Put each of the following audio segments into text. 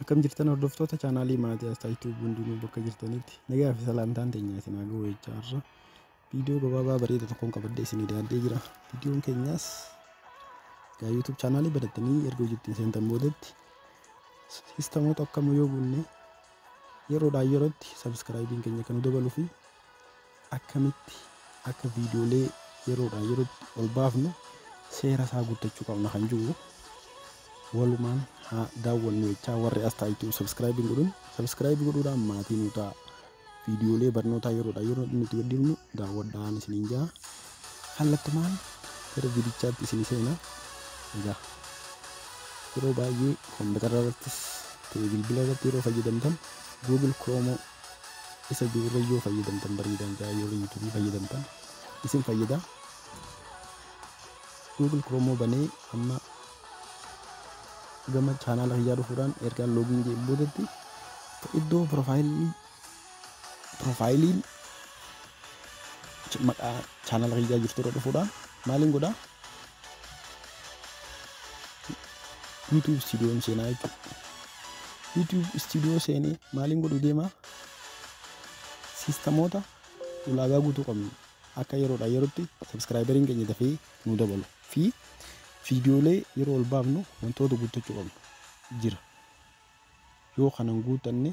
Akkam jirtan hordoftoota chaanaalii Maatiyaas Taayituu hundinuu bakka jirtanitti nagaa fi salaamtaan teenya isin haa ga'u jechaa irra viidiyoo gabaabaa bareeda tokkoon qabadhee isinii dhiyaadhee jira. Viidiyoon keenyaas egaa YouTube chaanaalii banattanii erga hojiitti seentan boodatti siistamoota akkam yoo guunne yeroodhaa yerootti sabskraayibiin keenya kan nu dabaluu fi akkamitti akka viidiyoolee yeroodhaa yerootti ol baafnu seera isaa guuttachuu qabna kan jiru walumaan haa daawwannu jechaa warri as taayituu sabskraayibiin godhuun sabskraayibii godhuudhaan maatii nu ta'a. Viidiyoolee barnootaa yeroodhaa yeroo nuti gadhiifnu daawwadhaan isiniin jaa. Kallattumaan gara viidichaatti isin seena. Egaa yeroo baay'ee kompiitara irrattis ta'e bilbila irratti yeroo fayyadamtan Google Chrome isa jirurra yoo fayyadamtan bareedaan jaa yeroo YouTube fayyadamtan isin fayyada. Google Chrome banee amma gama chaanaala kiyyaa dhufuudhaan ergaan loogiin jedheen boodatti iddoo piroofaayiliin maqaa chaanaala kiyyaa jirtu irra dhufuudhaan maaliin godhaa YouTube Studio seenaa jechuudha. YouTube Studio seenee maaliin godhu deemaa siistamoota ulaagaa guutuu qabnu akka yeroodhaa yerootti sabskraayiberiin keenya dafee nu dabalu fi viidiyoolee yeroo ol baafnu wantoota guuttachuu qabnu jira. Yoo kanan guuttanne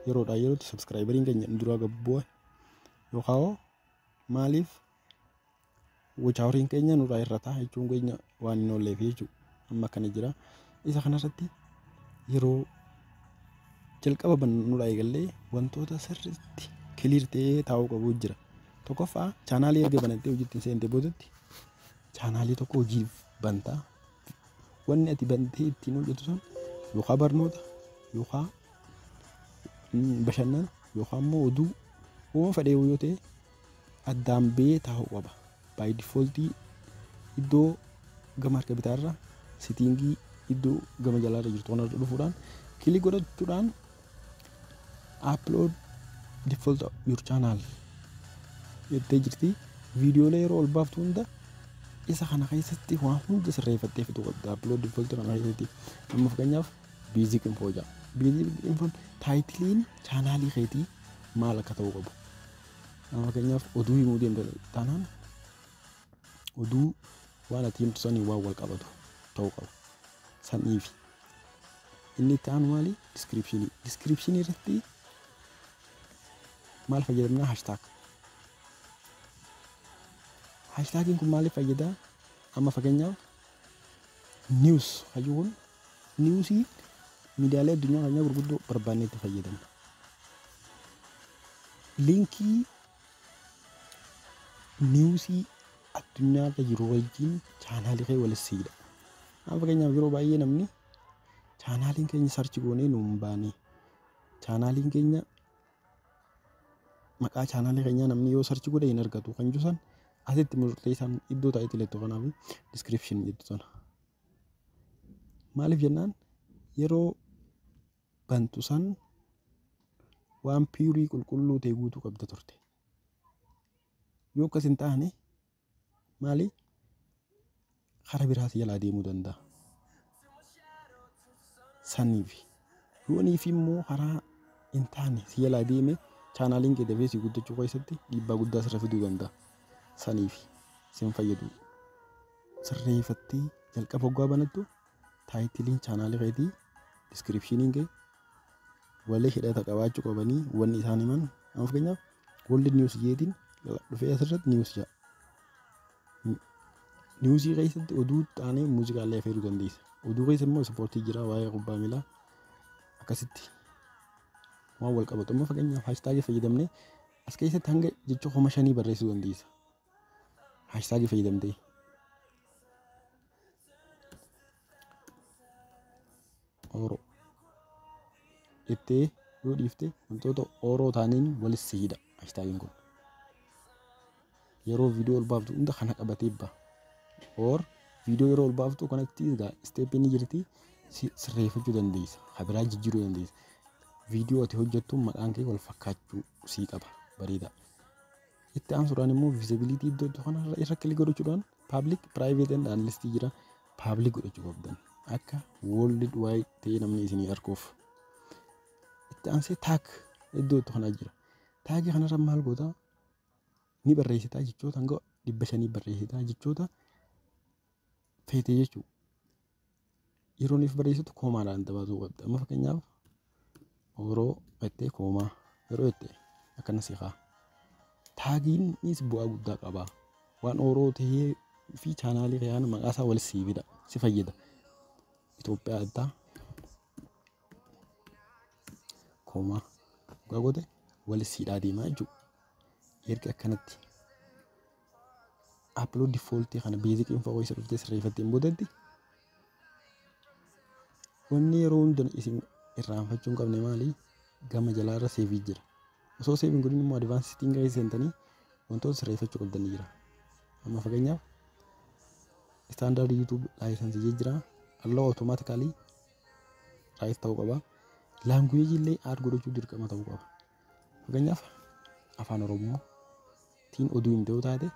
yeroodhaa yerootti sabskraayiberiin keenya nu duraa gad bu'a yookaan maaliif wacaawariin keenya nurraa hir'ata jechuun keenya waan hin oolleef jechuudha. Amma akkana jira. Isa kanarratti yeroo jalqaba nurraa eegallee wantoota sirriitti kiliir ta'ee taa'uu qabu jira. Tokkoffaa chaanaalii erga banattee hojiitti seente boodatti chaanaalii tokko hojiif bantaa. Wanni ati bantee ittiin hojjetu sun yookaan barnoota yookaan bashannana yookaan immoo oduu uuma fedhee yoo ta'e addaan ba'ee taa'uu qaba. By default iddoo gama harka bitaarra sitiingii iddoo gama jalaarra jirtu kanarra dhufuudhaan kilik godhachuudhaan upload default your channel jettee jirti. Viidiyoolee yeroo ol baaftu hunda isa kana keessatti waan hunda sirreeffattee fiduu qabda. Upload default kana keessatti amma fakkeenyaaf basic info jedha. Basic info taayitiliin chaanaalii keetii maal akka ta'uu qabu. Amma fakkeenyaaf oduu himuu deemta taanaan oduu waan ati himtu sanii waan wal qabatu ta'uu qaba. Saniifi inni itti aanu maali? Diskiripshinii. Diskiripshinii irratti maal fayyadamna? Hashtag. Hashtaagiin kun maaliif fayyada? Amma fakkeenyaaf news hayyuu kun niwusii miidiyaalee addunyaa keenyaa gurguddoo barbaannee itti fayyadamna. Liinkii niwusii addunyaa irra jiru wajjin chaanaalii kee walitti siidha. Amma fakkeenyaaf yeroo baay'ee namni chaanaaliin keenya sarchi goonee nu hin baane. Chaanaaliin keenya maqaa chaanaalii keenyaa namni yoo sarchi godhe hin argatu kan jiru san asitti murteessaan iddoo taa'ee filattu kanaaf diskiripshinii jettu sana. Maaliif jennaan yeroo bantu san waan piyurii qulqulluu ta'e guutuu qabda turte. Yoo akkas hin taane maali karaa biraas jalaa deemuu danda'a. Saniif yooniif immoo karaa hin taane si jalaa deeme chaanaaliin kee dafee si guddachuu keessatti dhiibbaa guddaa sirra fiduu danda'a. Saniif sin fayyadu. Sirreeffattee jalqaba hoggaa banattu taayitiliin chaanaalii keetii diskiripshiniin kee walii hidhata qabaachuu qabanii wanni isaan himan amma fakkeenyaaf world news jeetiin dhufee asirratti news jedha. Niwusii keessatti oduu taanee muuziqaallee affeeruu dandeessa. Oduu keessa immoo ispoortii jira waa'ee kubbaa miilaa akkasitti waan wal qabatu. Amma fakkeenyaaf haashtaagii fayyadamnee as keessatti hanga jecha 5,000 barreessuu dandeessa. Haashtaagii fayyadamtee. Ooroo jettee yoo dhiifte wantoota ooroo taaniin walitti si hidha haashtaagiin kun. Yeroo viidiyoo ol baaftu hunda kana qabatee ba'a. Or viidiyoo yeroo ol baaftu kanatti egaa isteeppiin ni jirti sirreeffachuu dandeessa. Kan biraa jijjiiruu dandeessa. Viidiyoo ati hojjettu maqaan kee wal fakkaachuu sii qaba. Bareeda. Itti aansuudhaan immoo vizibiliitii iddoo kana irra kilik godhachuudhaan public private and unlisted jira. Public godhachuu qabdan. Akka world wide ta'ee namni isinii arguuf. Itti aansee tag iddoo itti kanaa jira. Tagii kanarra maal goota? Ni barreessitaa, jechoota hanga 500 barreessitaa, jechoota feetee jechuudha. Yeroo inni barreessitu commaadhaan dabaluu qabda. Amma fakkeenyaaf Oroo jettee comma yeroo jette akkana si kaa. Tagiinis bu'aa guddaa qaba. Waan Oroo ta'ee fi channelii kiyaan maqaa isaa wal sii fida, si fayyada. Itoophiyaa addaa comma dhugaa goote wal siidhaa deemaa jechuudha. Erga akkanatti upload defaultii kana basic info isa dhuftee sirreeffatteen boodatti, wanni yeroo hunda isin irraanfachuu hin qabne maali? Gama jalaarra saveii jira. Osoo save hin godhin immoo advanced setting keessa seentanii wantoota sirreeffachuu qabdanii jira. Amma fakkeenyaaf standard YouTube license jira. Allow automatically right ta'uu qaba. Language illee add godhachuu dirqama ta'uu qaba. Fakkeenyaaf Afaan Oromootiin oduu himte yoo taate,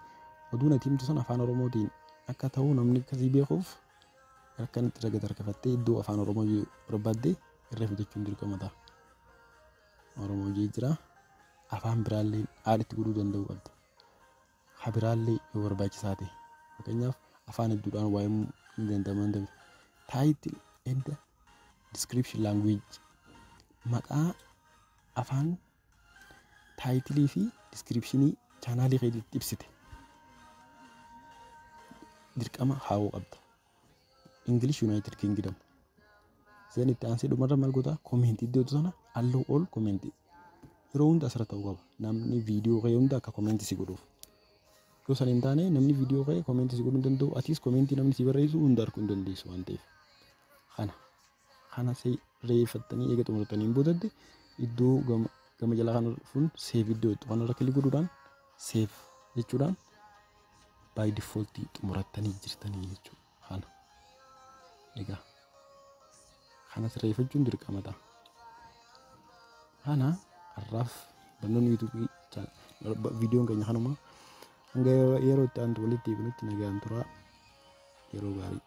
oduun ati himtu sun Afaan Oromootiin akka ta'u namni akkasii beekuuf, akkanatti irra gad harkifattee iddoo Afaan Oromoo barbaadde irra fidachuun dirqama ta'a. Oromoo jee jira. Afaan biraallee add itti godhuu danda'uu qabda. Ha biraallee yoo barbaachisaa ta'e. Fakkeenyaaf afaan hedduudhaan waa himuu hin danda'amu waan ta'eef. Title and description language, maqaa afaan titleii fi descriptionii channelii keetiitti ibsite dirqama haa'uu qabda. English United Kingdom. Then itti aansee dhumarra maal goota? Commentii iddoo sana allow all commentii. Yeroo hunda asirra ta'uu qaba. Namni viidiyoo kee hunda akka commentii si godhuuf. Yoo sana hin taane namni viidiyoo kee commentii si godhuu hin danda'u. Atis commentii namni si barreessu hunda arguu hin dandeessu waan ta'eef. Kana sirreeffattanii eega xumurtaniin boodatti iddoo gama jalaa kana dhufuun save iddoo itti kanarra click godhuudhaan, save jechuudhaan by default xumurattanii jirtanii jechuudha. Kana. Egaa kana sirreeffachuun dirqama ta'a. Kana har'aaf barnoonni YouTubeii viidiyoon keenya kanuma. Hanga yeroo itti aantu walitti deebinutti nagaan turaa, yeroo gaarii.